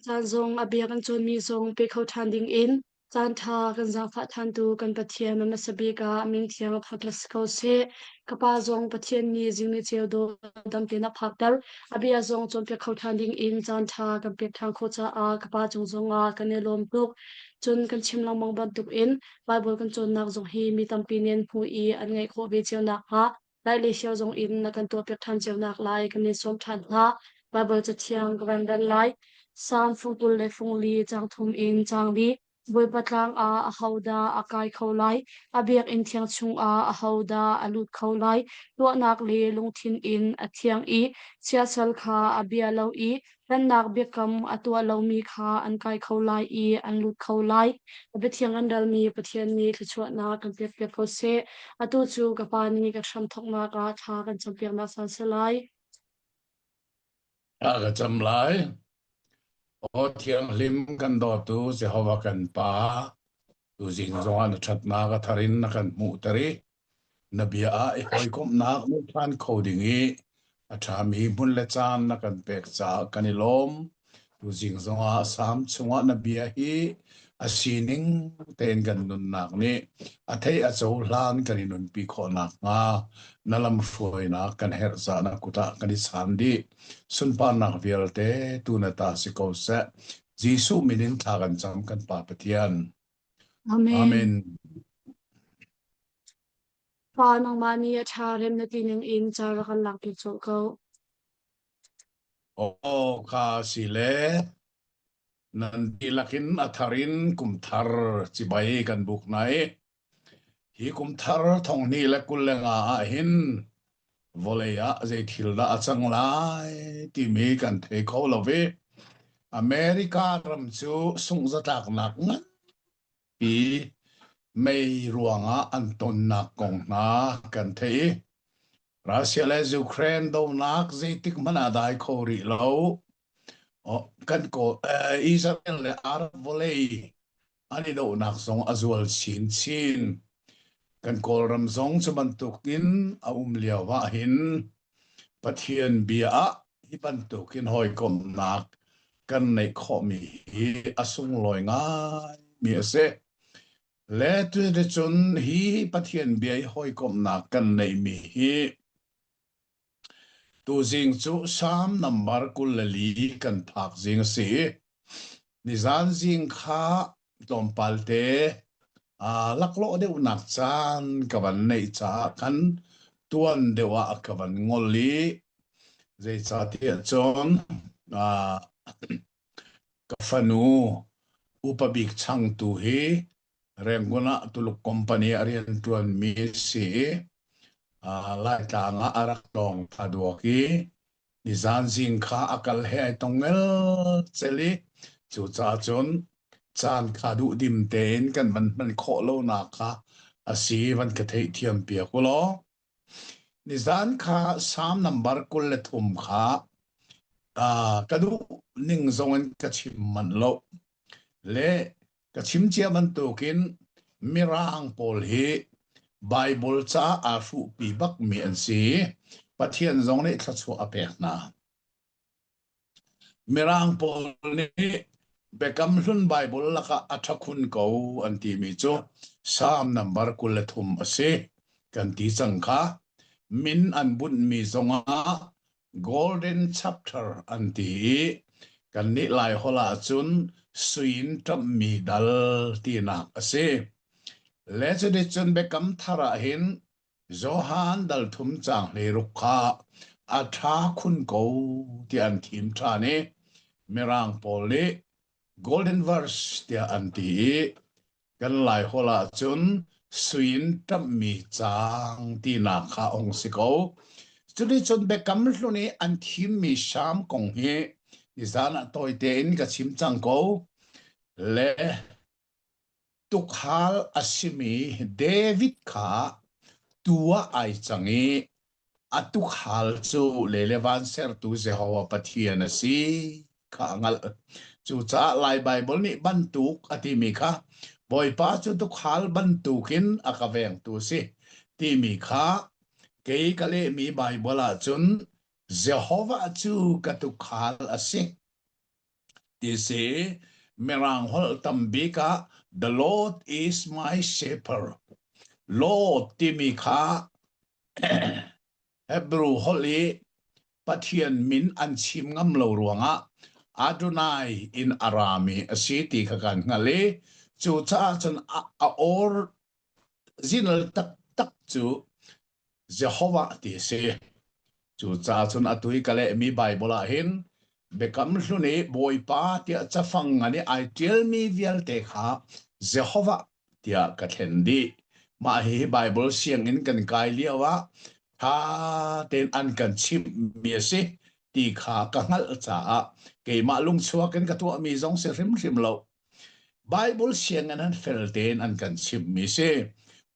Caan zong a bia kan cawnmi zong pe kho ṭhan ding in caan ṭha kan zaangfah ṭhantu kan Pathian a hmasa bik ah a min thiang phak si ko seh. Ka pa zong Pathian nih zing ni ceu dawh dam tein a phakter. A bia zong cawnpiak kho ṭhan ding in caan ṭha kan pek ṭhan khawh caah ka pa cung zongah kan i lawm tuk. Cun kan chim lengmang bantukin Baibal kan cawnnak zong hi mi tampi nih an hmuh i an ngaih khawh ve cio nakhnga Lai le Sio zong in na kan tuahpiak ṭhan cio naklai kan in sawm ṭhan hna. Baibal Cathiang ka van rel lai. Salm fung 20 le fung li caang thum in caang li. Bawipa tlang ah ahodah a kai kho lai? A biakinn thiang chungah ahodah a lut kho lai? Tuahnak le lungthin in a thiang i siasal kha a bia lo i Pennak biakam a tuah lomi kha an kai kho lai i an lut kho lai. A biathiang an relmi Pathian nih thluachuahnak kan pekpiak ko seh. Atu cu ka Pa nih ka hramthawknak ah thla kan campiaknak caan si lai. Thla ka cam lai. Aw thianghlim kan dawtu Jehovah kan Pa, tuzing zongah na ṭhatnak a thar in na kan hmuhter i Na bia ah i hawikomhnak na phan kho ding i a ṭhami hmun le caan na kan pek caah kan i lawm. Tuzing zongah Salm chungah na bia hi a sining tein kan nunnak nih a thei a cohlan kan i nunpi khawh nakhnga na lamhruainak kan herh caah na kut ah kan i chaan dih. Sunparnak vialte tu na ta si ko seh. Jesuh min in thla kan cam kan Pa Pathian. Amen. Amen. Pa nangmah nih a ṭha rem na ti ning in ca rak kan lakpiak colh ko. Aw ka si le nan dihlak in a thar in kum thar cibai kan buk nai. Hi kum thar thong hnih le 25 ah hin vawlei ah zei thil dah a cang lai timi kan thei kho lo i America ram cu sungh-zatlaknak ngan pi mei ruangah an tonnak kong hna kan theih i Russia le Ukraine donak zeitik hmanh ah dai kho rih lo. Kan kawl Israel le Arab vawlei an i dohnak zong a zual chinchin. Kan Kawlram zong cu bantukin a um lio ah hin Pathian bia ah hi bantukin hawikomhnak kan neih khawhmi hi a sunglawi ngaimi a si. Le cuticun hi Pathian bia i hawikomhnak kan neihmi hi Tuzing cu Salm nambar 24 kan phak zing a si. Nizan zing kha tlawmpal te aa laklawh deuhnak caan ka van neih caah khan tuan deuh ah ka van ngol i zeicahtiah cun aa Ka fanu upa bik changtu hi Rangoon ah Tuluk company ah rianṭuanmi a si i Laitlang ah a rak tlawng thla duak i nizan zing kha a kal he ai tong ngelcel i cucaah cun caan kha duhdim tein kan van hman khawh lonak kha a si van ka theihthiam piak u law. Nizan kha Salm nambar 23 kha ka duh ning zong in ka chim manh lo. Le ka chim cia bantukin Mirang pawl hi Baibal caah aa hruhpi bakmi an si. Pathian zong nih thluachuah a pek hna. Mirang pawl nih Biakam Hlun Baibal lakah a ṭha khun ko an timi cu Salm nambar 23 a si kan ti cang kha. Min an bunhmi zongah Golden Chapter an ti i kannih Laiholh ahcun sui in ṭamhmi dal tinak a si. Le cuticun Biakam Thar ah hin Johan dal thum caang 16 kha a ṭha khun ko tiah an thim ṭhan i Mirang pawl nih Golden Verse tiah an ti i kan Laiholh ahcun sui in ṭamhmi caang tinak kha a hung si ko. Cuticun Biakam Hlun i an thimmi Salm kong hi nizan ah tawite in ka chim cang ko. Le Tuukhal a simi David kha tuu ah ai cang i a tuukhal cu lei le van sertu Jehovah Pathian a si kha a hngalh. Cucaah Lai Baibal nih bantuk a timi kha Bawipa cu tuukhal bantukin a ka vengtu a si timi kha kei ka lehmi Baibal ahcun Jehovah cu ka tuukhal a si. Ti si Mirang holh tambik ah The Lord is my shepherd. Lord timi kha Hebrew holh i Pathian min an chim ngam lo ruangah Adonai in a rami a si ti kha kan hngalh i cucaah cun a, a original taktak cu Jehovah ti a si. Cucaah cun atu i ka lehmi Baibal ah hin Biakam Hlun i Bawipa tiah cafang ngan i ai ṭialmi vialte kha Jehovah tiah ka thlen dih. Mah hihi Baibal sianginn kan kai lio ah ṭha tein an kan chimhmi a si ti kha ka hngalh caah keimah lungchuak in ka tuahmi zong si hrimhrim lo. Baibal sianginn an fel tein an kan chimhmi si.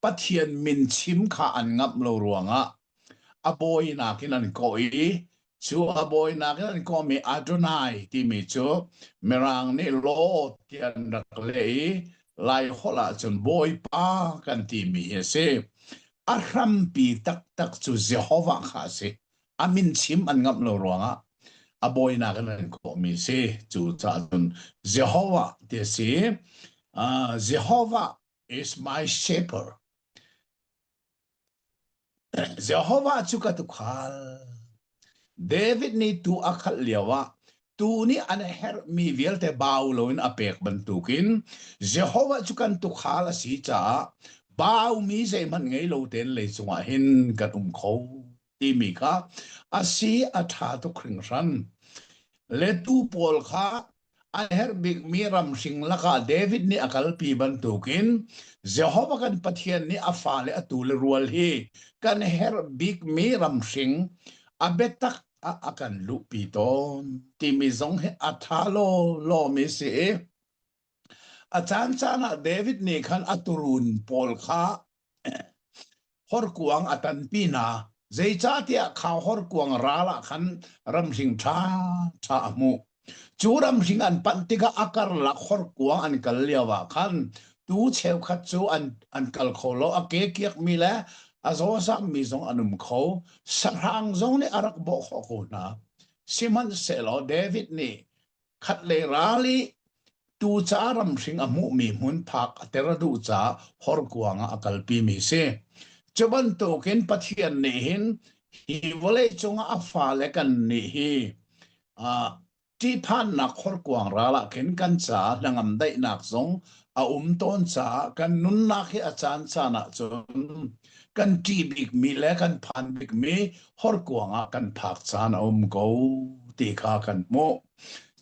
Pathian min chim kha an ngamh lo ruangah a bawinak in an kawh i cu a bawinak in an kawhmi Adonai timi cu Mirang nih Lord ti an rak leh i Lai holh ahcun Bawipa kan timi hi a si. A hrampi taktak cu Jehovah kha a si. A min chim an ngamh lo ruangah a bawinak in an kawhmi si. Cucaah cun Jehovah ti a si. Uh, Jehovah is my shepherd. Jehovah cu ka tuukhal. David nih tuu a khalh lioah tuu nih an herhmi vialte bau loin a pek bantukin Jehovah cu kan tuukhal a si caah baumi zeihmanh ngei lo tein leicung ah hin kan um kho timi kha a si a ṭha tuk hringhran. Le tuu pawl kha A herh bikmi ramhring lakah David nih a kalpi bantukin Jehovah kan Pathian nih a fale a tu le rual hi kan herh bikmi ramhring a biatak ah a kan luhpi tawn timi zong hi a ṭha law lawmi si i a caancaan ah David nih khan a turuun pawl kha Horkuang a tanpi hna. Zeicahtiah kha horkuang ral ah khan ramhring ṭhaṭha a hmuh. Cu ramhring an panh tikah a karlak horkuang an kal lio ah khan tuu cheukhat cu an, an kal kho lo. A ke kiakmi le a zawzammi zong an um kho. Sahrang zong nih a rak bawh khawh ko hna. Sihmanhsehlaw David nih Khatlei ral i tuca ramhring a hmuhmi hmun phak a ter a duh caah horkuang ah a kalpimi si. Cu bantukin Pathian nih hin hi vawlei cungah a fale kan nih hi uh, ṭihphannak horkuang ral ah khin kan caah hnangam daihnak zong a um tawn caah kan nunnak hi a caan caan ah cun kan ṭih bikmi le kan phan bikmi horkuang ah kan phak caan a um ko ti kha kan hmuh.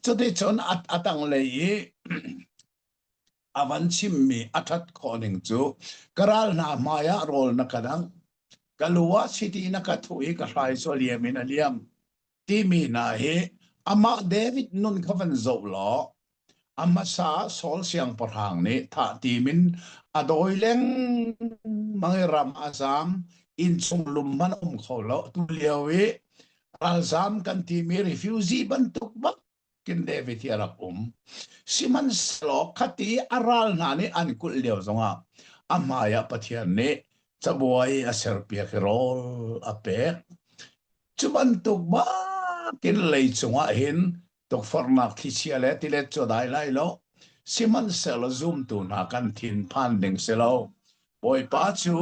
Cuticun a tanglei i a van chimmi a ṭhat khawh ning cu ka ral hna hmaiah rawl na ka dangh, ka lu ah chiti na ka thuh i ka hrai cu a liam in a liam. Timi hna hi amah David nun kha van zoh law a hmasa ah Saul siangpahrang nih thah tim in a dawi lengmang i ram a zaam, innchung lum hmanh a um kho lo. Tu lio i ralzaam kan timi refugee bantuk bak kin David hi a rak um. Sihmanhsehlaw khati a ral hna nih an kulh lio zongah a hmai ah Pathian nih cabuai a serpiak i rawl a pek. Cu bantuk bakin leicung ah hin tukforhnak thlichia le tilet cu a dai lai lo. Sihmanhsehlaw zumtu hna kan thinphan ding si lo. Bawipa cu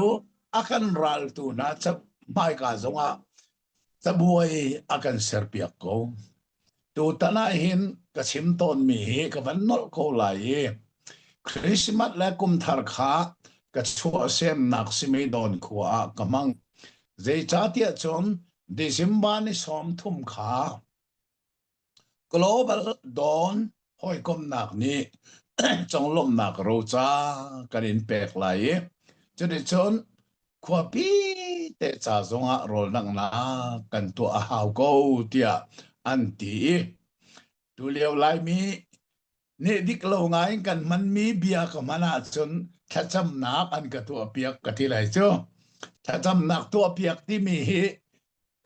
a kan raltu hna hmaika zongah cabuai a kan serpiak ko. Tutan ah hin ka chim tawnmi hi ka van nolh ko lai i Christmas le kumthar kha ka chuahsemnak simi Dawn khua ah ka hmang. Zeicahtiah cun December ni 30 kha Global Dawn hawikomhnak nih conglawmhnak roca kan in pek lai i cuticun khuapi te ca zongah rawldanghnak kan tuah a hau ko tiah an ti i tulio Laimi nih dik lo ngai in kan hmanmi bia ka hman ahcun thlacamnak an ka tuahpiak ka ti lai cu. Thlacamnak tuahpiak timi hi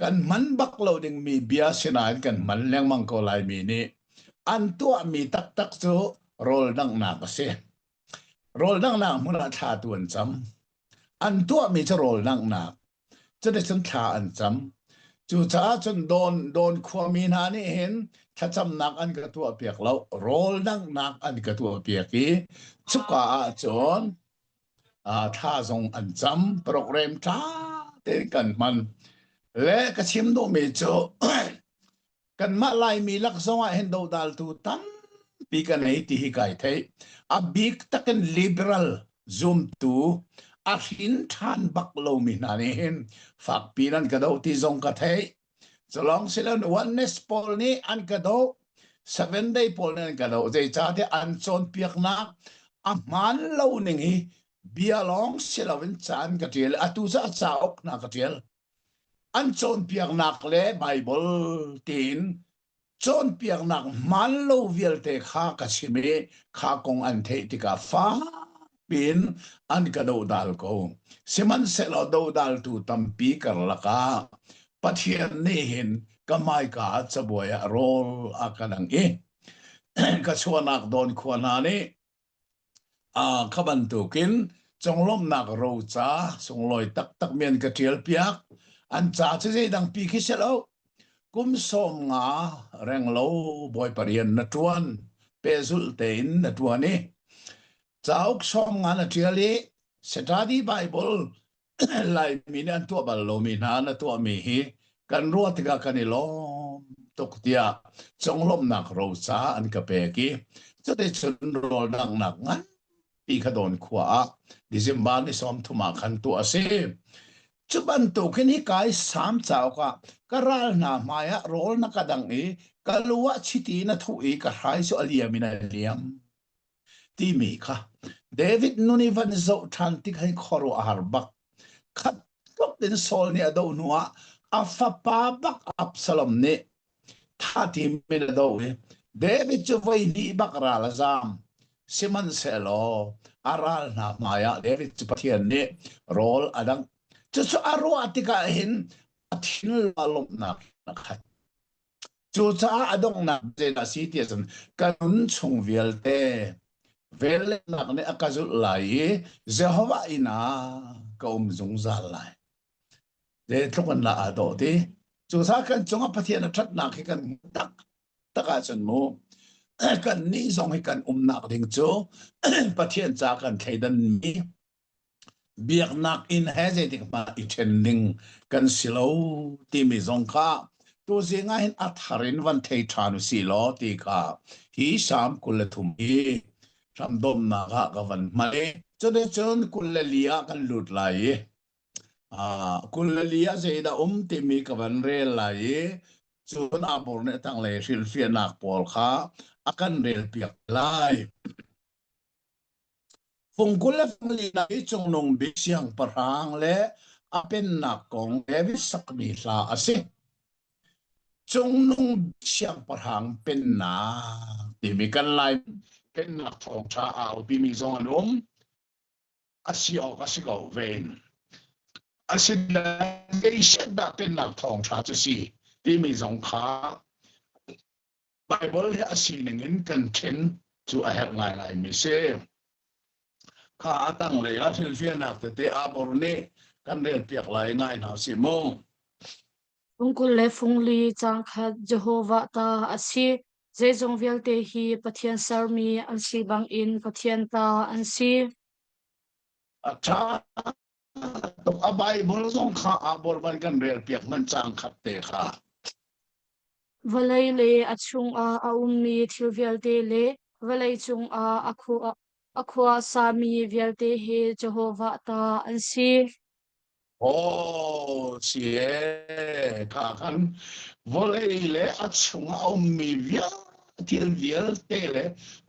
kan hman bak lo dingmi bia sinain kan hman lengmang ko laimi nih an tuahmi taktak cu rawl danghnak a si. Rawl danghnak hmun ah thla tu an cam. An tuahmi cu rawl danghnak. Cuticun thla an cam. Cucaah cun Dawn, Dawn khuami hna nih hin Thlacamnak an ka tuah piak lo, rawl danghnak an ka tuah piak i cuka ah cun thla zong an cam, program ṭha tein kan hman. Le ka chim duhmi cu kanmah Laimi lak zong ah hin dodaltu tampi kan ei ti hi kai theih. A bik takin liberal zumtu a hrin ṭhan bak lomi hna nih hin fakpi in an ka doh ti zong ka theih. Culawng siloin oneness pawl nih an ka doh. Seven day pawl nih an ka doh. Zeicahtiah an cawnpiaknak a hmaan lo ning hi bia lawng si loin ca an ka ṭial. Atu cu a cauk hna ka ṭial. An cawnpiaknak le Baibal tiin cawnpiaknak hmaan lo vialte kha ka chim i kha kong an theih tikah fakpiin an ka dohdal ko. Sihmanhsehlaw dodaltu tampi karlak ah Pathian nih hin ka hmaika ah cabuai ah rawl a ka dang i ka chuahnak dawn khua hna nih Kha bantukin conglawmhnak roca sunglawi taktak mi an ka ṭialpiak. An ca cu zeidang pi khi si lo. Kum 50 renglo Bawipa rian na ṭuan, pehzulh tein na ṭuan i cauk 50 na ṭial i Study Bible Laimi nih an tuah bal lomi hna na tuahmi hi kan ruah tikah kan i lawm tuk tiah conglawmhnak roca an ka pek i cuticun rawldanghnak nganpi kha dawn khua ah December ni 30 ah khan tuah a si. Cu bantukin hi kai Salm cauk ah ka ral hna hmaiah rawl na ka dangh i ka lu ah chiti na thuh i ka hrai cu a liam in a liam. Timi kha David nun i van zoh ṭhan tik hin khuaruahhar bak. Khat tluk in Saul nih a doh hnuah a fapa bak Absalom nih tha-tim in a doh i David cu voi hnih bak ral a zaam. Sihmanhsehlaw a ral hna hmaiah David cu Pathian nih rawl a dangh. Cucu a ruah tikah hin a thinlung ah lawmhnak a khat. Cucaah a donghnak zeidah a si ti ahcun ka nun chung vialte velngeihnak nih a ka zulh lai i Jehovah inn ah ka um zungzal lai. Zeitluk in dah aa dawh ti. Cucaah kan cungah Pathian a ṭhatnak hi kan hmuh taktak ahcun mu kannih zong hi kan umnak ding cu Pathian ca kan thleidanmi Biaknak inn he zeitik hmanh i ṭhen ding kan si lo timi zong kha tuzing ah hin a thar in van thei ṭhan u sih law ti kha hi Salm 23 hi hramdomnak ah ka van hman i cuticun 24 ah kan lut lai i 24 ah zeidah um timi ka van rel lai i cun Abur nih a tanglei hrilhfiahnak pawl kha a kan relpiak lai. Fung 20 le fung linak i Cungnung Bik Siangpahrang le a pennak kong David sakmi hla a si. Cungnung Bik Siangpahrang pennak timi kan Lai pennak thawngṭha a aupimi zong an um. A si awk a si ko ven. Asinain zei dah pennak thawngṭha cu si timi zong kha Baibal hi a sining in kan ṭhen cu a herh ngaingaimi si. Kha a tanglei ah hrilhfiahnak tete Abor nih kan relpiak lai ngai hna sih mu. Fung 20 le fung li caang khat Jehovah ta a si. Zeizong vialte hi Pathian sermi an si bangin Pathian ta an si. A ṭha tuk. A Baibal zong kha Abor van kan relpiak hmanh caang khat te kha. Vawlei le a chungah a ummi thil vialte le vawlei cungah a khua a sami vialte hi Jehovah ta an si. Aw, si ee, kha khan vawlei le a chungah a ummi vialte thil vialte le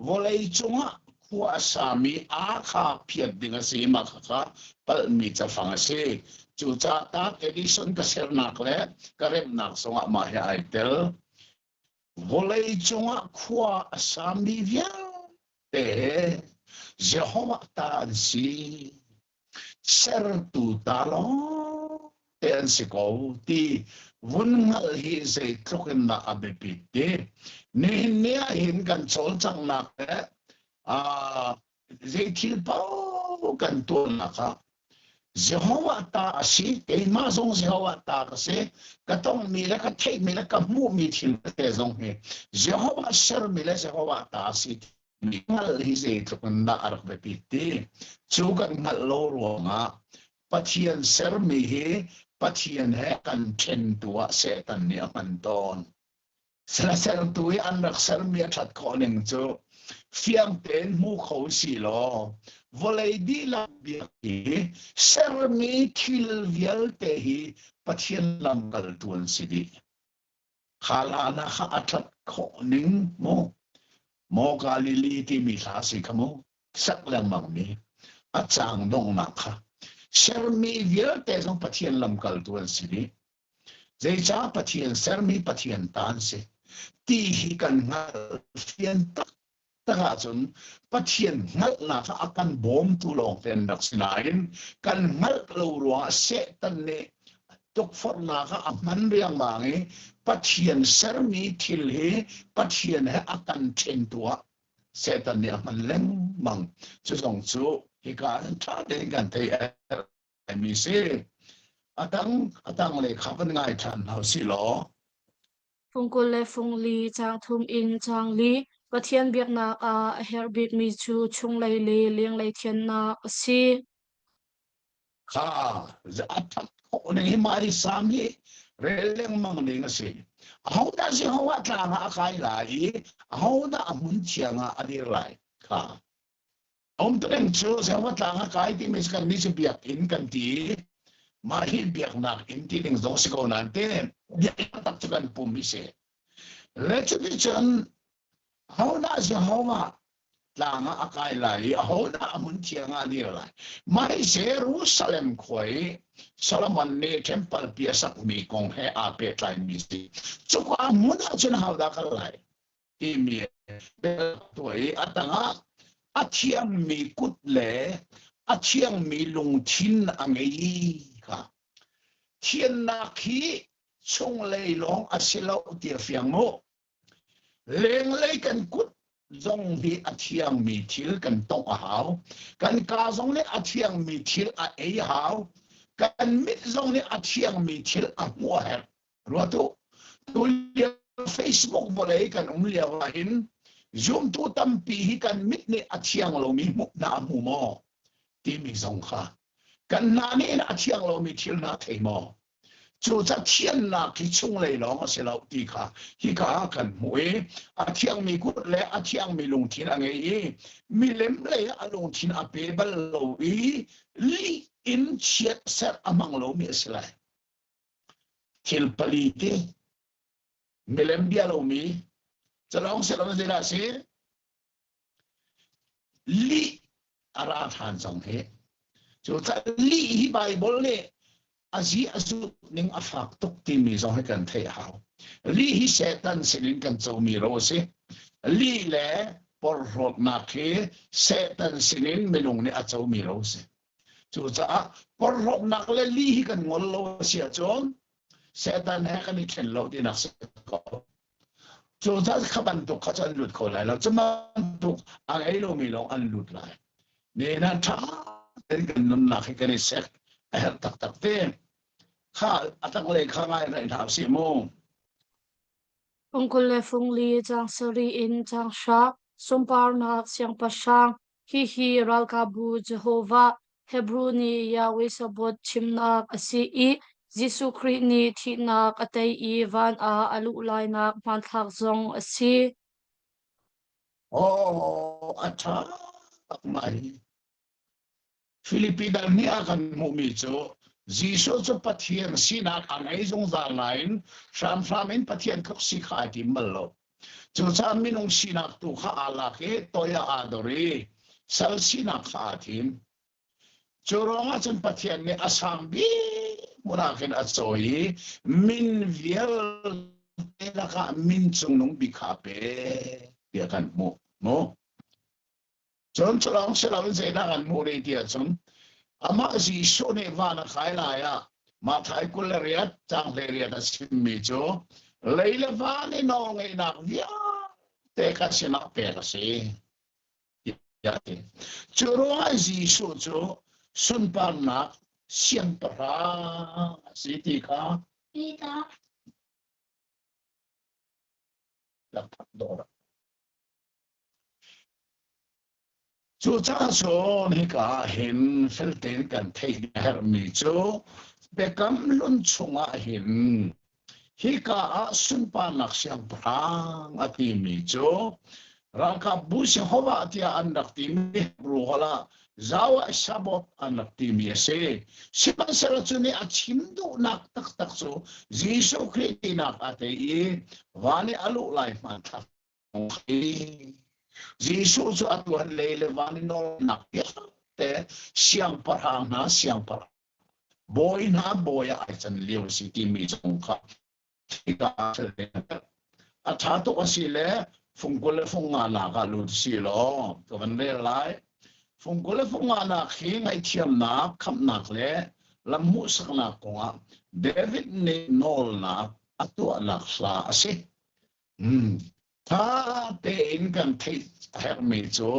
vawlei cungah khua a sami aa kha phiat ding a si mah khakha palhmi cafang a si. Cucaah tak edition ka sernak le ka remhnak zongah mah hi ai tel. Vawlei cungah khua a sami vialte Jehovah ta an si. Sertu ta lawng te an si ko ti vun hngalh hi zeitluk in dah a biapit ti. Nihin ni ah hin kan cawlcanghnak le uh, zei thil paoh kan tuahnak ah. Jehovah ta a si, keimah zong Jehovah ta ka si. Ka tongmi le ka theihmi le ka hmuhmi thil tete zong hi Jehovah sermi le Jehovah ta a si timi hngalh hi zeitluk in dah a rak biapit ti. Cu kan hngalh lo ruangah Pathian sermi hi Pathian he kan ṭhentu ah Satan nih a hman tawn. Sertu i an rak sermi a ṭhat khawh ning cu fiang tein hmu kho si law vawlei dihlak biak hi sermi thil vialte hi Pathian lamkaltu an si dih. Kha hlan ah kha a ṭhat khawh ning mu Maw Galili timi hla si kha mu sak lengmang mi a caang donghnak kha sermi vialte zong Pathian lamkaltu an si dih. Zeicah Pathian sermi Pathian ta an si ti hi kan hngalh fian taktak ahcun Pathian hngalhnak ah a kan bawmtu lawngte an rak si nain kan hngalh lo ruangah Satan nih tukforhnak ah a hman riangmang i Pathian sermi thil hi Pathian he a kan ṭhentu ah Satan nih a hman lengmang. Cu zong cu hika ah ṭha tein kan theih a herh. mi si. A tang a tang le kha van ngai ṭhan hna usih law. Fung 20 le fung li caang thum in caang li Pathian biaknak ah a herh bikmi cu chunglei le lenglei thiannak a si. Kha a ṭhat khawh ning hi mah hi Salm hi rel lengmang ding a si. Ahodah Jehovah tlang ah a kai lai i ahodah a hmun thiang ah a dir lai kha Umtuning cu Jehovah tlang a kai timi cu kan nih cu biakinn kan ti. Mah hi biaknak inn ti ding zong si ko nain te biakinn tak cu kan pum hi si. Le cuticun ahodah Jehovah tlang ah a kai lai i ahodah a hmun thiang ah a dir lai. Mah hi Jerusalem khua i Solomon nih temple pi a sakmi kong he aa pehtlaimi si. Cuka hmun ah cun ahodah kal lai? Timi tuah i a tangah a thiangmi kut le a thiangmi lungthin a ngei kha thiannak hi chunglei lawng a si lo ti a fiang mu. Lenglei kan kut zong hi a thiangmi thil kan tongh a hau. Kan kaa zong nih a thiangmi thil a ei a hau. Kan mit zong nih a thiangmi thil a hmuh a herh. Ruat u, tulio Facebook vawlei kan um lio ahhin zumtu tampi hi kan mit nih a thiang lomi hmuhnak a hmu maw timi zong kha kan hna nih a thiang lomi thil hna thei maw? Cucaah thiannak hi chunglei lawng a si lo ti kha hika ah kan hmuh i a thiangmi kut le a thiangmi lungthin a ngei i milem lei ah a lungthin a pe bal lo i lih in chiatserh a hmang lomi a si lai. Thil pali ti milem bia lomi calawng si lo zeidah a si? Lih a ra ṭhan zong hi. Cu lih hi Baibal nih a zi a zut ning a fak tuk timi zong hi kan theih hau. Lih hi Satan sinin kan comi ro a si. Lih le porhlawtnak hi Satan sinin minung nih a comi ro a si. Cucaah porhlawtnak le lih hi kan ngol lo a si ahcun Satan he kan i ṭhen lo tinak si ko. Cucaah kha bantuk kha cu an lut kho lai lo. Cu bantuk a ngei lomi lawng an lut lai. Nihin ah ṭha tein kan nunnak hi kan i sek a herh taktak te. Kha a tanglei kha ngai rih hna usih mu. Fung 20 le fung li caang sarih in caang hra sunparnak siangpahrang Hihi ralkapbu Jehovah, Hebru nih Yahweh Sabaoth chimnak a si i Jesuh Khrih nih thihnak a tei i van ah a luh lainak hmanthlak zong a si. Aw, a ṭha tak mai. Filipi dal nih a kan hmuhmi cu Jesuh cu Pathian sinak a ngei zungzal nain hramhram in Pathian tluk si kha ai tim bal lo. Cucaah minung sinak tu kha aa lak i toi ah aa dor i sal sinak kha aa thim. Cu ruangah cun Pathian nih a sang bik hmun ah khin a cawi i min vialte lakah min cungnung bik kha a pek tiah kan hmuh. Mu? Cun cu lawng si loin zeidah kan hmuh rih ti ahcun amah Jesuh nih van a kai lai ah Matthai 28 caang 18 a chimmi cu lei le van i nawlngeihnak vialte ka sinah pek a si tiah a ti. Cu ruangah Jesuh cu sunparnak. Siangpahrang a si ti kha rak dawr. Cucaah cun hika ah hin fel tein kan theih a herhmi cu Biakam Hlun chungah hin hika ah sunparnak siangpahrang a timi cu ralkapbu Jehovah tiah an rak timi Hebrew holh ah Yahweh Sabaoth an rak timi a si. Sihmanhsehlaw cu nih a chim duhnak taktak cu Jesuh Khrih tinak a tei i van i a luh lai hmanthlak Jesuh cu a tuan lei le van i nawlnak vialte siangpahrang hna siangpahrang bawi hna bawi ah ai can lio a si timi zong kha a ṭha tuk a si le fungkul le funga nak ah lut si law ka van rel lai. Fungkul le funga nak hi ngaihthiamnak, khamhnak le lam hmuhsaknak kongah David nih nawlnak a tuahnak hla a si. Tha tein kan theih a herhmi cu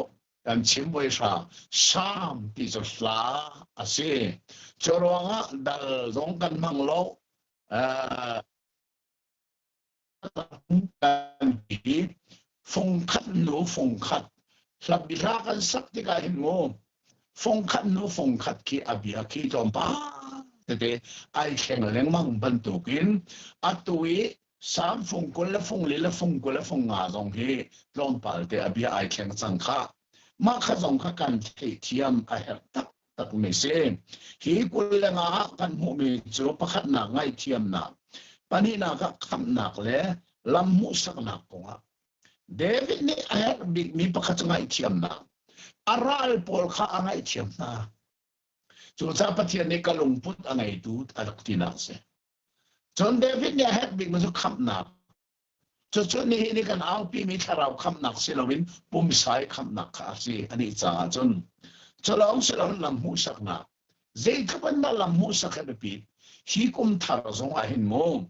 kan chim voi hra Salm ti cu hla a si. Cu ruangah dal zong kan hmang lo. Kan ti fungkhat nu fungkhat hla hla kan sak tikah hin mu fungkhat nu fungkhat khi a bia khi tlawmpal tete ai thleng lengmang bantukin atu i Sam fung 20 le fung li le fung 20 le fung nga zong hi tlawmpal te a bia ai thleng cang kha. Mah kha zong kha kan theihthiam a herh taktak mi si. Hi 20 le nga ah kan hmuhmi cu pakhatnak ngaihthiamnak, pahnihnak ah khamhnak le lam hmuhsaknak kongah David nih a herh bikmi pakhat cu ngaihthiamnak. A ral pawl kha a ngaihthiam hna. Cucaah Pathian nih ka lungput a ngeitu a rak tinak a si. Cun David nih a herh bikmi cu khamhnak. Cucu nihin i kan aupimi thlarau khamhnak si loin pumsa i khamhnak kha a si anih caah cun. Cu lawng si loin lam hmuhsaknak. Zeitluk in dah lam hmuhsak hi biapit. Hi kum thar zong ah hin mu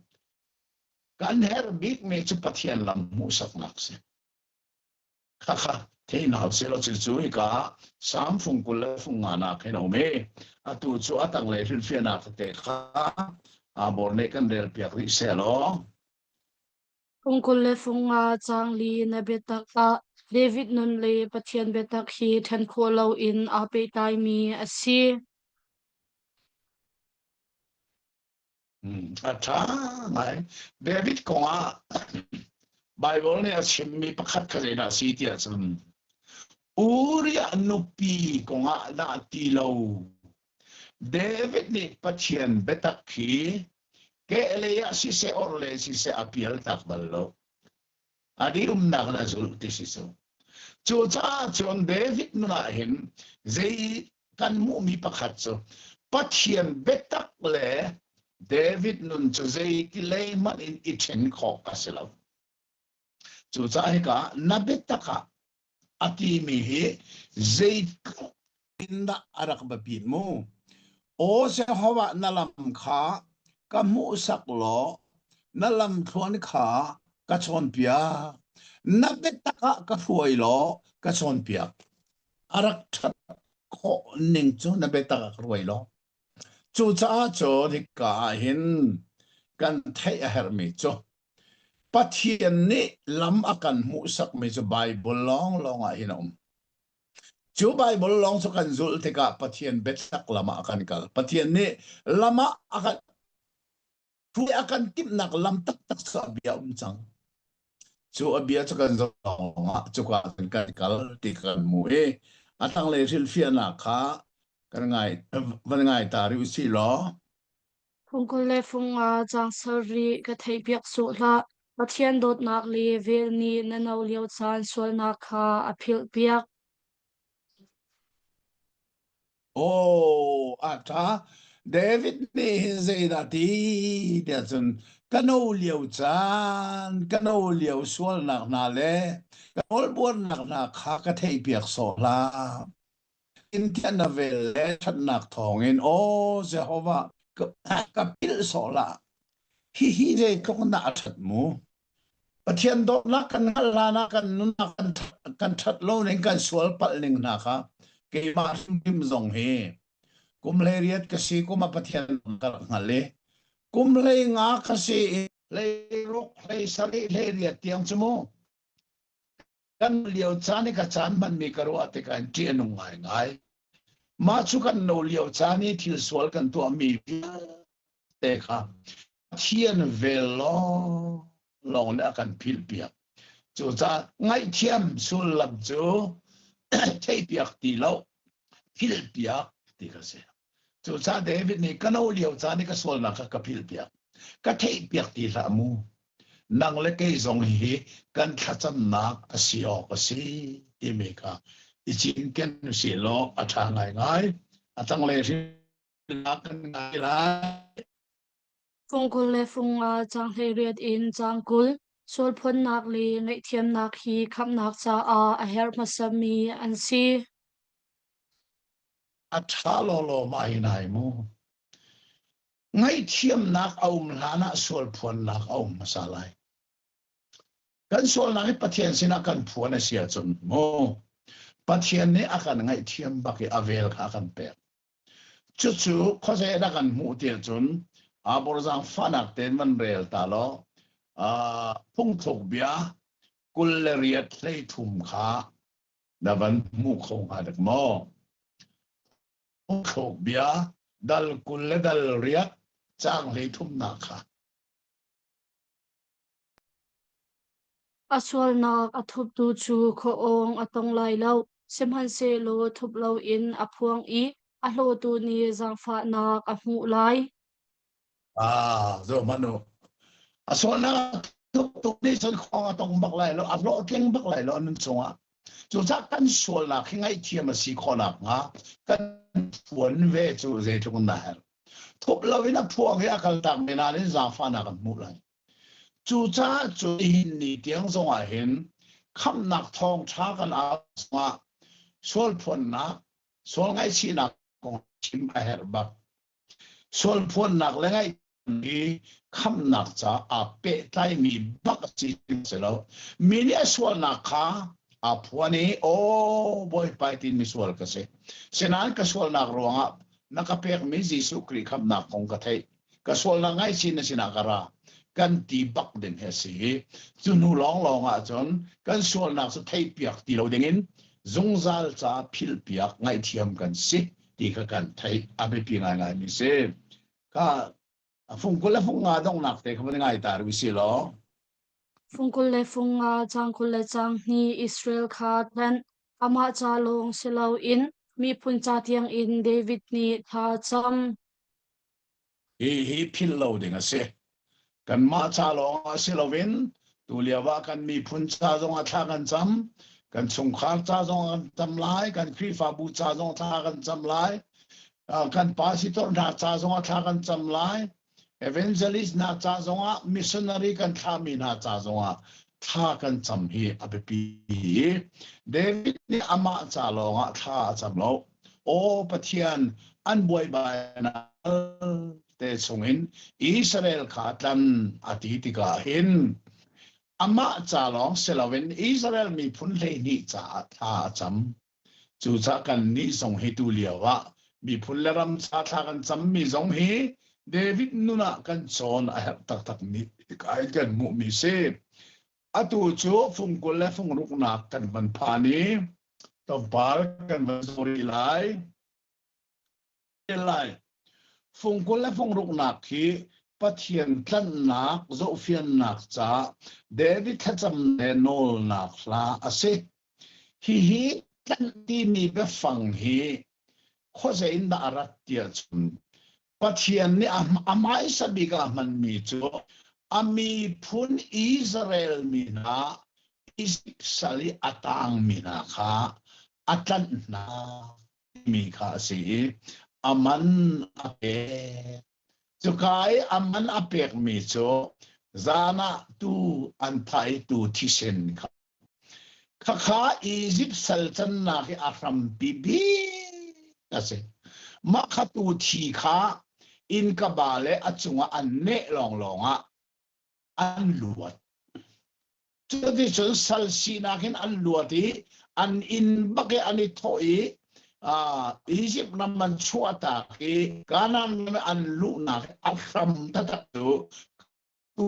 kan herh bikmi cu Pathian lam hmuhsaknak si. Khakha thei hna usih law cucu hika Salm fung 20 le fung nganak hin a um i atu cu a tanglei hrilhfiahnak tete kha Abor nih kan relpiak rih seh law. Fung 20 le fung nga caang li na biatak ah David nun le Pathian biatak hi ṭhen khawh loin aa pehtlaimi a si. A ṭha ngai. David kong ah Baibal nih a chimmi pakhat kha zeidah a si tiah cun Uriah nupi kong ah dah ti lo. David nih Pathian biatak hi kehlei ah siseh orhlei siseh a pial tak bal lo. A dihumnak in a zulh ti si cu. Cucaah cun David nun ah hin zei kan hmuhmi pakhat cu Pathian biatak le David nun cu zeiti lei hmanh in i ṭhen khawh a si lo. Cucaah hika na biatak ah a timi hi zeitluk in dah a rak biapit mu? Aw Jehovah na lam kha ka hmuhsak law na lamthluan kha ka cawnpiak. Na biatak ah ka hruai law ka cawnpiak. A rak ṭhat khawh ning cu na biatak ah ka hruai law. Cucaah cun hika ah hin kan theih a herhmi cu Pathian nih lam a kan hmuhsakmi cu Baibal lawnglawng ah hin a um. Cu Baibal lawng cu kan zulh tikah Pathian biatak lam ah kan kal. Pathian nih lam ah a kan hruai a kan timhnak lam taktak cu a bia um cang. Cu a bia cu kan zoh lawngah cuka cun kan kal ti kan hmu i a tanglei hrilhfiahnak kha kan ngai van ngai ta rih usih law Fung 20 le fung nga caang sarih ka theihpiak sawh hlah. Pathian dawtnak le vel nih na no lio caan sualnak kha a philhpiak. Aw, a ṭha. David nih hin zeidah ti tiah cun ka no lio caan, ka no lio sualnak hna le ka nawlbuarnak hna kha ka theihpiak sawh hlah. In na vel le ṭhatnak thawngin, aw Jehovah, ka, ka pilh sawh hlah. Hihi zeitluk in dah a ṭhat mu? Pathian dawtnak kan hngalh hlan ah kan nunnak kan kan ṭhat lo ning kan sual palh ning hna kha keimah hrimhrim zong hi. Kum 18 ka si kum a Pathian ka rak hngal i kum 15 ka si i 16 17 18 tiang cu mu kan lio caan i ka caan hmanmi ka ruah tikah in ṭih a nung ngaingai. Mah cu kan no lio caan i thil sual kan tuahmi vialte kha Pathian vel lawng lawng nih a kan philhpiak. Cucaah ngaihthiam sullam cu theihpiak ti lo, philhpiak ti kha si. Cucaah David nih ka no lio caan i ka sualnak kha ka philhpiak. Ka theihpiak ti hlah mu. Nang le kei zong hi kan thlacamnak a si awk a si timi kha i cinken usih law a ṭha ngaingai. A tanglei hrimhnak kan ngai lai. Fung 20 le fung nga caang 18 in caang 20 sualphawnnak le ngaihthiamnak hi khamhnak caah a herh hmasami an si. A ṭha lawlaw mah hi nai mu. Ngaihthiamnak a um hlanah sualphuannak a um hmasa lai. Kan sualnak hi Pathian sinah kan phuan a si ahcun mu Pathian nih a kan ngaihthiam bak i a vel kha a kan pek. Cucu khuazei dah kan hmuh ti ahcun Aborzang fahnak tein van rel ta law phungthluk bia 28 33 kha na van hmu kho hnga dek maw? Phungthluk bia dal 20 le dal riat caang 33nak kha. A sualnak a thuptu cu khuaawng a tong lai lo, sihmanhsehlaw thup loin a phuang i a hlawtu nih zaangfahnak a hmuh lai. Ah, zoh hmanh u. A sualnak a thuptu nih cun khuang a tong bak lai lo, a hlawhtling bak lai lo a nun chungah. Cucaah kan sualnak hi ngaihthiam a si khawh nakhnga kan phuan ve cu zeitluk in dah herh. Thup loin a phuang i a kaltak mi hna nih zaangfahnak an hmuh lai. Cucaah cu nihin ni tiang zongah hin khamhnak thawngṭha kan au zongah sual phuannak, sual ngaihchihnak kong chim a herh bak. Sual phuannak le ngaih hi khamhnak ca aa pehtlaimi bak a si si lo. Mi nih a sualnak kha aa phuan i aw Bawipa tiin misual ka si. Sinain ka sualnak ruangah na ka pekmi Jesuh Khrih khamhnak kong ka theih. Ka sualnak ngaihchih na sinah ka ra. Kan ti bak ding hi a si. Cu hnu lawnglawng ahcun kan sualnak cu theihpiak ti lo dingin zungzal ca philhpiak ngaihthiam kan si ti kha kan theih a biapi ngaingaimi si. Ka fung 20 le fung nga donghnak te kha van ngai ta rih si law. Fung 20 le fung nga, caang 20 le caang hnih Israel kha ṭanh. Amah ca lawng si loin miphun ca tiangin David nih thla cam. Hi hi philh lo ding a si. Kanmah ca lawng ah si loin tu lio ah kan miphun ca zong ah thla kan cam, kan chungkhar ca zong ah kan cam lai, kan Khrihfabu ca zong thla kan cam lai, kan pastor hna ca zong ah thla kan cam lai, evangelist hna ca zong ah missionary kan thlahmi hna ca zong ah thla kan cam hi a biapi. David nih amah ca lawng ah thla a cam lo. Aw Pathian, an buaibainak te chungin Israel kha tlan a ti tikah hin amah ca lawng si loin Israel miphun 12 caah thla a cam. Cucaah kannih zong hi tu lio ah miphun le ram ca thla kan cammi zong hi David nun ah kan cawn a herh taktakmi kai kan hmuhmi si. Atu cu fung 20 le fung ruknak kan van phan i tlawmpal kan van zoh rih lai. Lai. Fung 20 le fung ruknak hi Pathian tlanhnak zohfiannak ca David thlacam le nawlnak hla a si. Hihi tlanh timi biafang hi khuazei in dah a rat tiah cun Pathian nih a hmaisa bik ah hmanmi cu a miphun Israel mi hna Izipt sal i a tangmi hna kha a tlanh hna timi kha a si i a man a pek. Cuka i a man a pekmi cu zan ah tuu an thah i tuu thisen kha Khakha Izipt sal cannak hi a hrampi bik a si. Mah kha tu thi kha innkaba le a cungah an neh lawnglawng ah an luat. Cuticun sal sinak in an luat i an inn bak i an i thawh i. Uh, Egypt ram an chuahtak i Canaan ram an luhnak a hram taktak cu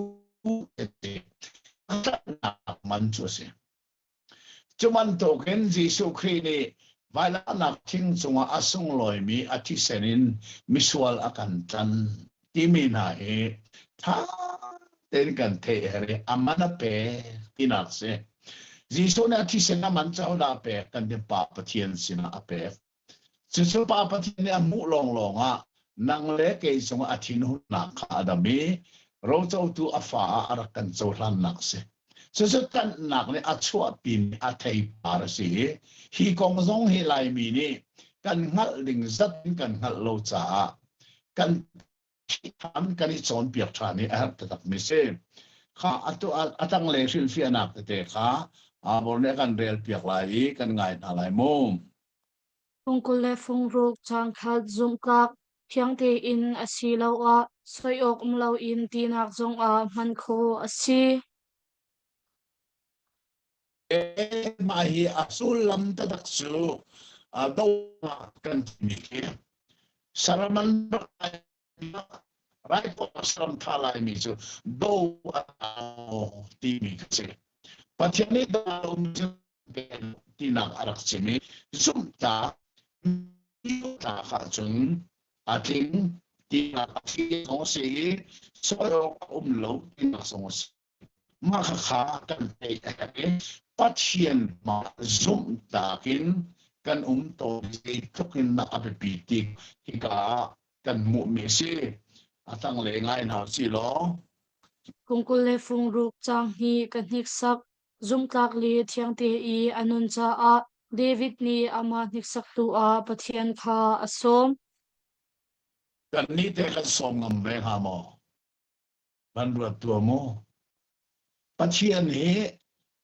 tlanhnak man cu a si. Cu bantukin Jesuh Khrih nih vailamnak thing cungah a sunglawimi a thisen in misual a kan tlan timi hna hi ṭha tein kan theih her i a man a pek tinak si. Jesuh nih a thisen a man cu ahodah a pek? Kan Pa Pathian sinah a pek. Cucu Pa Pathian nih a hmuh lawnglawng ah nang le kei cungah a thinhunnak kha a dam i rocotu a fa ah a rak kan cohlannak a si. Cucu tlanhnak nih a chuahpimi a theipar a si i hi kong zong hi Laimi nih kan hngalh ding zat in kan hngalh lo caah kan ṭhan kan i cawnpiak ṭhan i a herh taktakmi si. Kha atu a tanglei hrilhfiahnak tete kha Abor nih a kan relpiak lai i kan ngai hna lai mu. Fung 20 le fung ruk caang khat zumhtlak thiang tein asiloah soi awk um loin tinak zongah hman khawh a si. Mah hi a sullam taktak cu dohnak kan timi khi saraman raipawh saram tha laimi cu do a timi ka si. Pathian nih do cu tinak a rak chim i zumhtlak tlak ahcun a tling tinak a zong a si i sawi awk a um lo tinak zong a si. Mah khakha kan theih a herh i Pathian mah zumhtlak in kan um tawn zeitluk in dah a biapi ti hika ah kan hmuhmi a si. A tanglei ngai hna usih law. Fung 20 le fung ruk caang hnih ka hniksak. Zumhtlak le thiangte i a nun caah David nih amah hniksaktu ah Pathian kha a sawm. Kannih teh kan sawm ngam ve hnga maw? Van ruat tuah mu. Pathian hi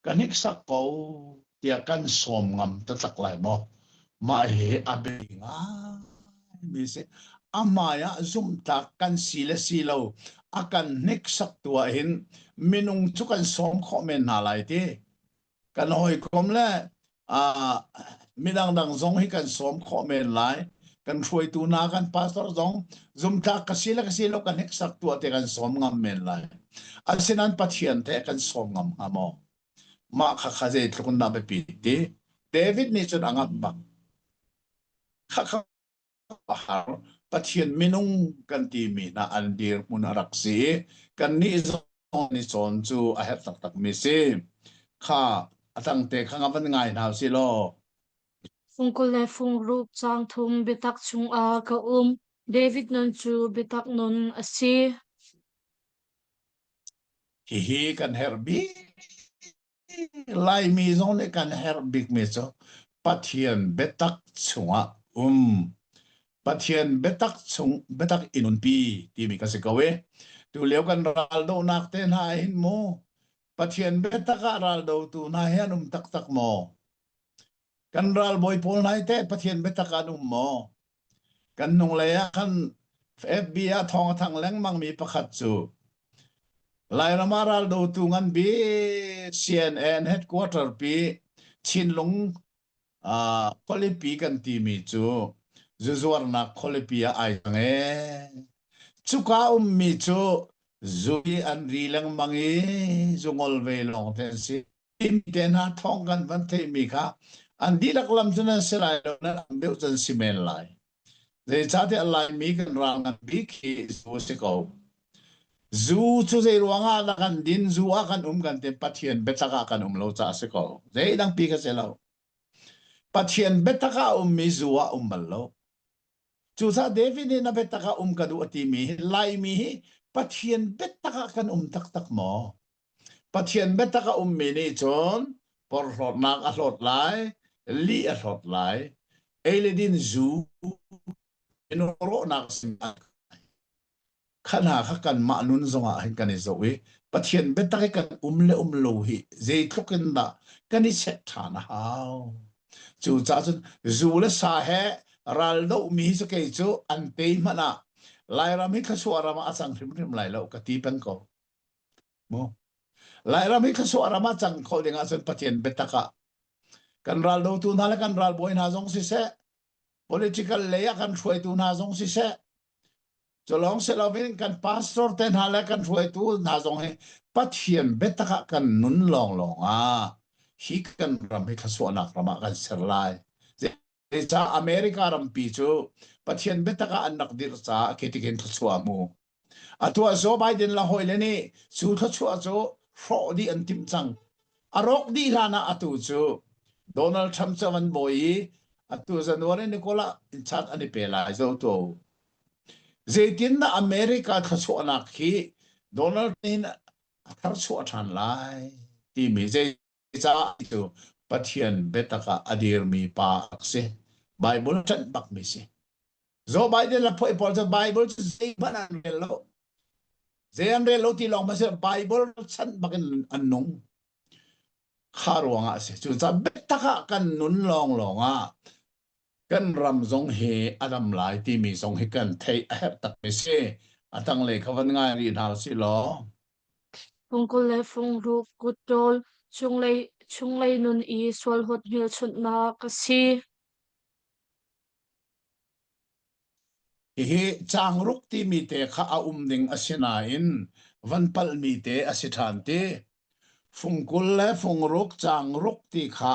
ka hniksak ko tiah kan sawm ngam taktak lai maw? Mah hi a biapi ngaimi si. A hmai ah zumhtlak kan si le si lo a kan hniksak tu ahhin minung cu kan sawm khawh men hna lai ti. Kan hawikom le uh, midang dang zong hi kan sawm khawh men lai. Kan hruaitu hna kan pastor zong zumtlak ka si le ka si lo kan hniksak tuah te kan sawm ngam men lai. Asinain Pathian te kan sawm ngam hnga maw? Mah kha kha zeitluk in dah biapi ti? David nih cun a ngamh bak. Kha kha a har. Pathian minung kan timi hna an dirhmun a rak si i kannih zong ni cawn cu a herh taktakmi si. Kha a tangte kha nga van ngai hna usih law. Fung 20 le fung ruk caang thum biatak chungah ka um. David nun cu biatak nun a si. Hihi kan herh bik. Laimi zong nih kan herh bikmi cu Pathian biatak chungah um. Pathian biatak chung biatak i nunpi timi ka si ko i tulio kan raldohnak te hna hin mu Pathian biatak ah raldotu hna hi an um taktak maw? Kan ralbawi pawl hna hi teh Pathian biatak ah an um maw? Kan hnunglei ah khan FB ah thawng a thang lengmangmi pakhat cu Lairam ah raldotu ngan bik CNN headquarter pi Chinlung uh, khualipi kan timi cu zuzuarnak khualipi ah ai cang ee. Cuka ummi cu zu hi an ri lengmang i zungol ve lawng te an si. Te hna thawng kan van theihmi kha an dihlak lam cu nan si lai lo nan ang deuh can si men lai. Zeicahtiah Laimi kan ral ngan bik hi zu a si ko. Zu cu zei ruangah dah kan din, zu ah kan um kan ti Pathian biatak ah kan um lo caah a si ko. Zeidang pi ka si lo. Pathian biatak ah a ummi zu ah um bal lo. Cucaah David nih na biatak ah um ka duh a timi hi Laimi hi Pathian biatak ah kan um taktak maw? Pathian biatak a ummi nih cun porhlawtnak a hlawt lai, lih a hlawt lai, ei le din zu minung rawhnak sinah kha hna kha kanmah nun zongah hin kan i zoh i Pathian biatak i kan um le um lo hi zeitluk in dah kan i check ṭhan a hau. Cucaah cun zu le sa he raldohmi hi cu kei cu an tei hmanh ah Lairam hi thluachuah ram ah a cang hrimhrim lai lo ka ti peng ko. Mu. Lairam hi thluachuah ram ah cang kho ding ahcun Pathian biatak ah kan raldotu hna le kan ralbawi hna zong siseh. Political lei ah kan hruaitu hna zong siseh, cu lawng si loin kan pastor te hna le kan hruaitu hna zong hi Pathian biatak ah kan nun lawnglawng ah hi kan ram hi thluachuahnak ram ah kan ser lai. Zeicah America rampi cu Pathian biatak ah an rak dirh caah khi tikin thluachuah a hmu. Atu ah Joe Biden le hawile nih cu thluachuah cu hrawh dih an timh cang. A rawk dih hlan ah atu cu Donald Trump cu an bawi i atu January ni kul ah chan an i pe lai zo tu. Zeitindah America thluachuahnak hi Donald in a tharchuah ṭhan lai timi zei caah cu Pathian biatak ah a dirmi pa a si. Bible ṭanh bakmi si. Joe Biden le phuai pawl cu Bible cu zeihmanh an rel lo. Zei an rel lo ti lawng ma si Bible chan bakin an nung. Kha ruangah a si. Cucaah biatak ah kan nun lawng lawng ah kan ram zong hi a dam lai timi zong hi kan theih a herh tak mi si. A tanglei kha van ngai rih hna si law. Fungkul le fungruk kutṭawl chunglei chunglei nun i sualhawt hmelchunhnak a si. Hihi caangruk timi te kha a um ding a si nain van palhmi te a si ṭhan ti. Fungkul le fungruk caangruk ti kha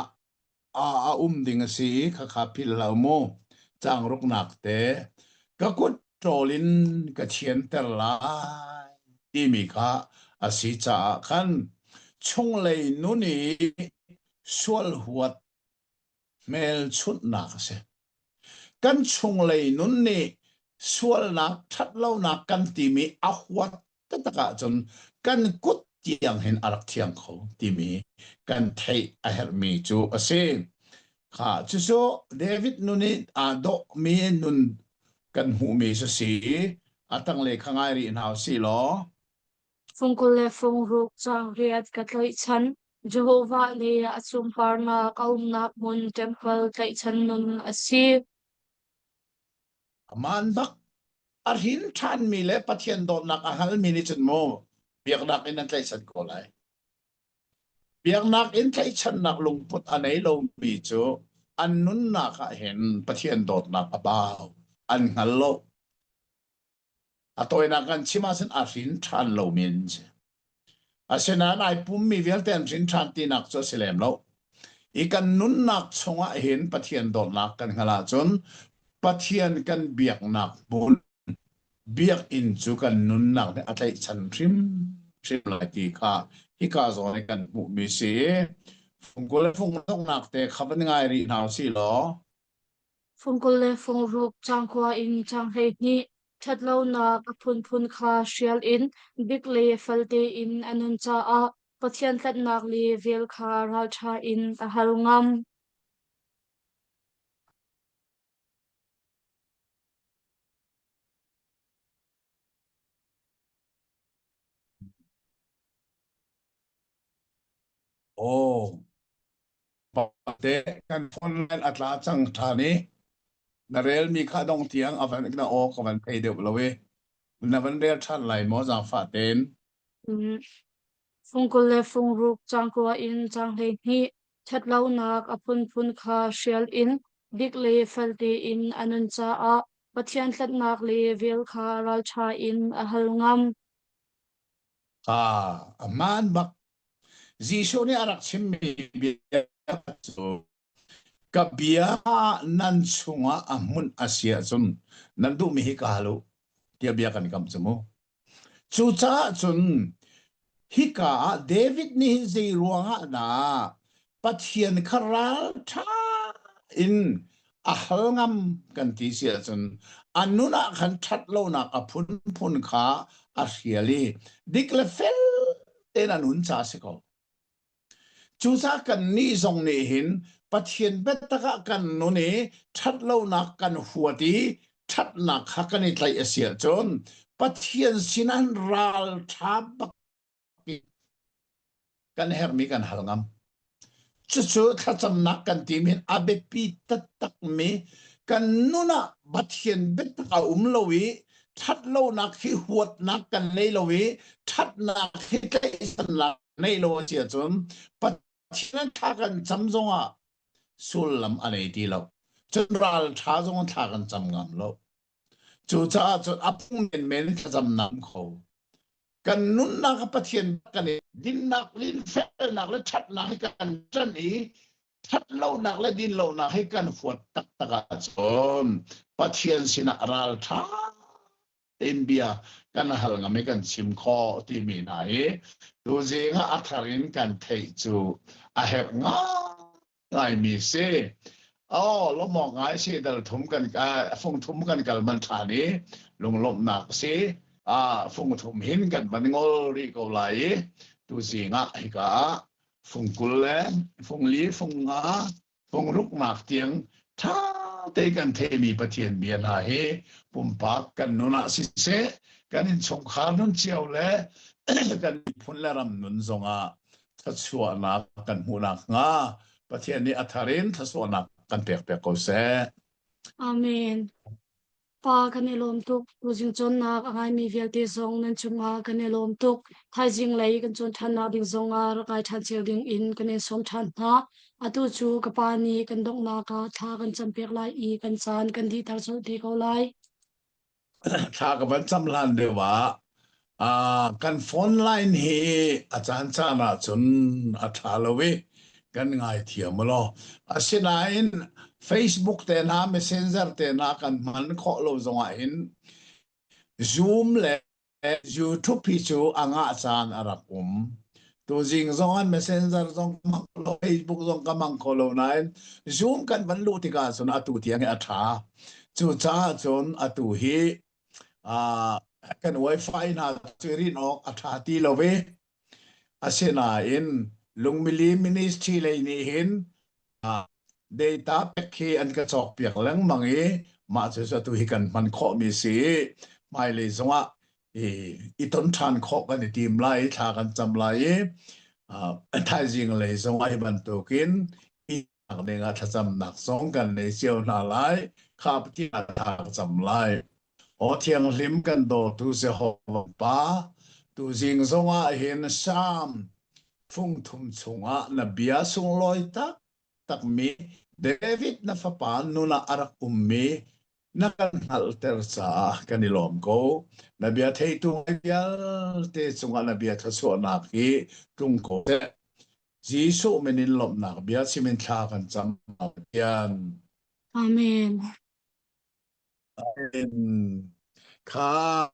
a, a um ding a si i khakha philh hlah mu. Caangruknak te ka kut ṭawl in ka thianter lai timi kha a si caah khan chunglei nun i sual huat hmelchunhnak a si. Kan chunglei nun nih sualnak, ṭhatlonak kan timi a huat taktak ahcun kan kut tiang hin a rak thiang kho timi kan theih a herhmi cu a si. Kha cucu David nun i aa dawhmi nun kan hmuhmi cu si a tanglei kha ngai rih hna usih law Fungkul le fungruk caang riat ka tlaihchan. Jehovah le a sunparnak a umnak hmun ṭempal tlaihchan nun a si. Aman bak a hrin ṭhanmi le Pathian dawtnak a hngalmi nih cun mu biaknak in an tlaihchan ko lai. Biaknak in tlaihchannak lungput a nei lomi cu an nunnak ah hin Pathian dawtnak a bau, an hngal lo. A tawinak kan chim ahcun a hrin ṭhan lomi an si. Asinain ai pummi vialte an hrin ṭhan tinak cu a si lem lo. I kan nunnak chungah hin Pathian dawtnak kan hngalh ahcun Pathian kan biaknak hmun biakinn cu kan nunnak nih a tlaihchan hrimhrim lai ti kha hika zawn i kan hmuhmi si. Fungkul le fungdonghnak te kha van ngai rih hna usih law Fungkul le fungruk cangkua in cang 12 ṭhatlonak a phunphun kha hrial in dik le fel tein a nun caah Pathian tlanhnak le vel kha ralṭha in a hal ngam. Aw, te kan phone line a tla cang ṭhan i na relmi kha dong tiang a van na aw ka van thei deuh lo i na van rel ṭhan lai maw zaangfah tein? Mm. Fungkul le fungruk cangkua in cang 12 ṭhatlonak a phunphun kha hrial in dik le fel tein a nun caah Pathian tlanhnak le vel kha ralṭha in a hal ngam. Ah, a hmaan bak. Jesuh nih a rak chimmi bia cu ka bia nan chungah a hmunh a si ahcun nan duhmi hi ka hal u tiah bia kan kamh cu mu. Cucaah cun hika ah David nih hin zei ruangah dah Pathian kha ralṭha in a hal ngam kan ti si ahcun a nun ah khan ṭhat lonak a phunphun kha a hrial i dik le fel tein a nun ca a si ko. Cucaah kannih zong nih hin Pathian biatak ah kan nun i ṭhatlonak kan huat i ṭhatnak kha kan i tlaih a si ahcun Pathian sinah ralṭha bak kan herhmi kan hal ngam. Cucu thlacamnak kan timi hin a biapi taktakmi kan nun ah Pathian biatak a um lo i ṭhatlonak hi huatnak kan nei lo i ṭhatnak hi tlaihsannak nei lo a si ahcun Pathian thla kan cam zongah sullam a nei ti lo. Cun ral ṭha zong thla kan cam ngam lo. Cucaah cun a phung menmen in thlacamnak um kho. Kan nunnak ah Pathian kan i Dinnak le felnak le ṭhatnak hi kan ṭan i ṭhatlonak le dinlonak hi kan huat taktak ahcun Pathian sinah ralṭha tein bia kan hal ngam i kan chim khawh timi hna hi tuzing ah a thar in kan theih cu a herh ngaingaimi si. Oh, lawmawk ngai si dal thum kan fung thum kan kal man ṭhan i lunglawmhnak si. Ah, fung thum hin kan van ngol rih ko lai i tuzing ah hika ah fung 20 le fung li fung nga Fungruknak tiang ṭha te kan theimi Pathian bia hna hi pumpak kan nun ah siseh, kan innchungkhar nun cio le kan miphun le ram nun zongah thluachuahnak kan hmuh nakhnga Pathian nih a thar in thluachuahnak kan pek piak ko seh. Amen. Pa kan i lawm tuk. Tuzing cawnnak a ngaimi vialte zong nan cungah kan i lawm tuk. Thaizing lei kan cawn ṭhannak ding zongah rak ngai ṭhan cio ding in kan in sawm ṭhan hna. Atu cu ka pa nih kan donghnak ah thla kan campiak lai i kan caan kan dihter colh te ko lai. Thla ka van cam hlan deuh ah kan phone line hi a caan caan ahcun a ṭha lo i kan ngaithiam law. Asinain Facebook te hna, Messenger te hna kan hman khawh lo zongah hin Zoom le YouTube hi cu a ngah caan a rak um. Tuzing zong an Messenger zong ka hmang lo, Facebook zong ka hmang kho lo nain Zoom kan van luh tikah cun atu tiang hi a ṭha. Cucaah cun atu hi kan wifi hna cu rin awk a ṭha ti lo i asinain lungmili ministry lei nih hin data pack hi an ka cawkpiak lengmang i mah cu atu hi kan hman khawhmi si i hmailei zongah i ton ṭhan khawh kan i tim lai i thla kan cam lai i thaizing lei zongah hi bantukin ding ah thlacamnak zong kan nei cio hna lai. Kha Pathian thla ka cam lai. Aw thianghlim kan dawtu Jehovah Pa, tuzing zongah hin Salm fung thum chungah na bia sunglawi tak takmi David na fapa nun ah a rak ummi na kan hngalhter caah kan i lawm ko. Na bia theitu vialte cungah na bia thluachuahnak hi tlung ko seh. Jesuh min in lawmhnak bia chim in thla kan cam Pathian. Amen. Amen. Kha.